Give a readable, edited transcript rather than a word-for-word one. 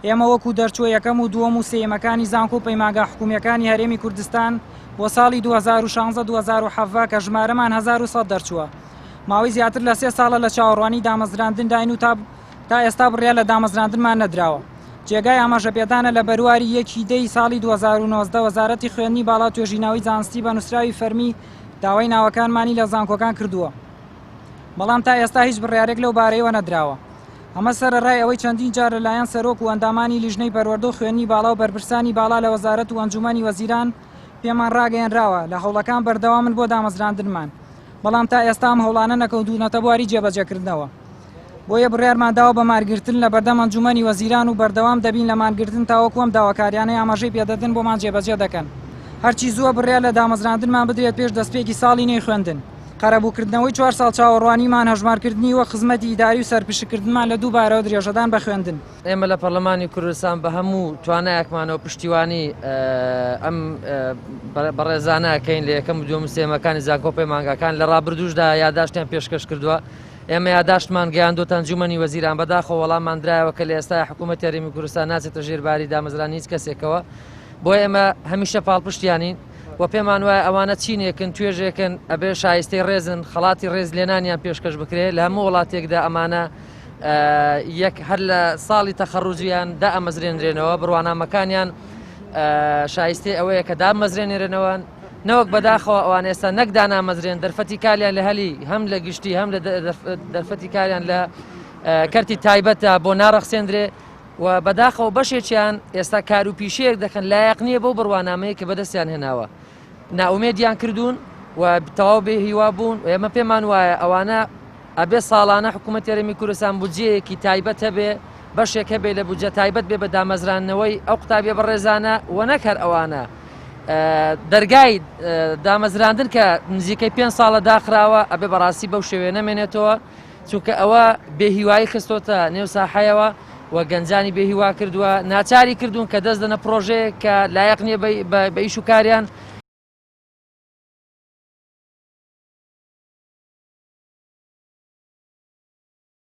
ئێمە وەکو دەرچووە یەکەم و دووەم و سێیەمەکانی زانکۆ و پەیمانگا حکومییەکانی هەرێمی کوردستان بۆ ساڵی 2016 2017 کە ژمارەمان 1100 دەرچووە ماوەی زیاتر لە سێ ساڵە لە چاوەڕوانی دامەزراندنداین و تا تا ئێستا بڕیار لە دامەزراندنمان نەدراوە. جێگای ئاماژەپێدانە لە بەرواری یەکی دەی ساڵی 2019 وەزارەتی خوێندنی باڵا و توێژینەوەی زانستی بە نووسراوی فەرمی داوای ناوەکانمانی لە زانکۆکان کردووە بەڵام تا ئێستا هیچ بڕیارێک لەو بارەیەوە نەدراوە. ئەمە سەرەڕای ئەوەی چەندین جار لەلایەن سەرۆک و ئەندامانی لیژنەی پەروەردە و خوێندنی باڵا و بەرپرسانی باڵا لە وەزارەت و ئەنجوومەنی وەزیران پێمان ڕاگەیەنراوە لە هەوڵەکان بەردەوامن بۆ دامەزراندنمان بەڵام تا ئێستا ئەم هەوڵانە نەکەوتوونەتە بواری جێبەجێکردنەوە. بۆیە بڕیارمان داوە بە مانگرتن لە بەردەم ئەنجوومەنی وەزیران و بەردەوام دەبین لە مانگرتن تاوەکو ئەم داواکاریانەی ئاماژەی پێدەدن بۆمان جێبەجێ دەکەن. هەرچی زووە بڕیار لە دامەزراندنمان بدرێت پێش دەستپێکی ساڵی نوێی خوێندن. قەرەبووکردنەوەی چوار ساڵ چاوەڕوانیمان، هەژمارکردنی وەک خزمەتی ئیداری و سەرپشککردنمان لە دووبارەوە درێژەدان بە خوێندن. ئێمە لە پەرلەمانی کوردستان بە هەموو توانایەکمانەوە پشتیوانی ئەم بەڕێزانە ئەکەین لە یەکەم و دووەم و سێیەمەکانی زانکۆ و پەیمانگاکان لە ڕابردووشدا یاداشتیان پێشکەش کردووە. ئێمە یاداشتمان گەیاندۆتە ئەنجوومەنی وەزیران، بەداخەوە وەڵاممان درایەوە کە لە ئێستایا حکوومەتی هەرێمی کوردستان ناچێتە ژێر باری دامەزرانی هیچ کەسێکەوە، بۆیە ئێمە هەمیشە پاڵپشتیانین و پێمان وایە ئەوانە چینێکن، توێژێکن، ئەبێ شایستەی ڕێزن، خەڵاتی ڕێز لێنانیان پێشکەش بکرێ، لە هەموو وڵاتێکدا ئەمانە یەک هەر لە ساڵی تەخەڕوجیان دائەمەزرێنرێنەوە، بڕوانامەکانیان شایستەی ئەوەیە کە دابمەزرێنرێنەوە. نەوەک بەداخەوە ئەوان ئێستا نەک دانامەزرێن دەرفەتی کاریان لە هەلی هەم لە گشتی هەم لە دەرفەتی کاریان لە کەرتی تایبەتە بۆ ناڕەخسێندرێ و بەداخەوە بەشێکیان ئێستا کار و پیشەیەک دەکەن لایەق نییە بەو بڕوانامەیە کە بەدەستیان هێناوە ناومێدیان کردوون و تەواو بێ هیوا بوون ئێمە پێمان وایە ئەوانە ئەبێ ساڵانە حکوومەتی هەرێمی کوردستان بودجەیەکی تایبەت هەبێ، بەشێک هەبێ لە بودجە تایبەت بێ بە دامەزراندنەوەی ئەو قوتابیە بەڕێزانە و نەک هەر ئەوانە. دەرگای دامەزراندن کە نزیکەی پێ ساڵە داخراوە ئەبێ بەڕاستی بەو شێوێ نەمێنێتەوە چونکە ئەوە بێهیوایی خستۆتە نێو ساحەیەوە و گەنجانی بێهیوا کردووە ناچاری کردوون کە دەست دەنە پرۆژەیە کە لایەق نییە بە ئیش و کاریان.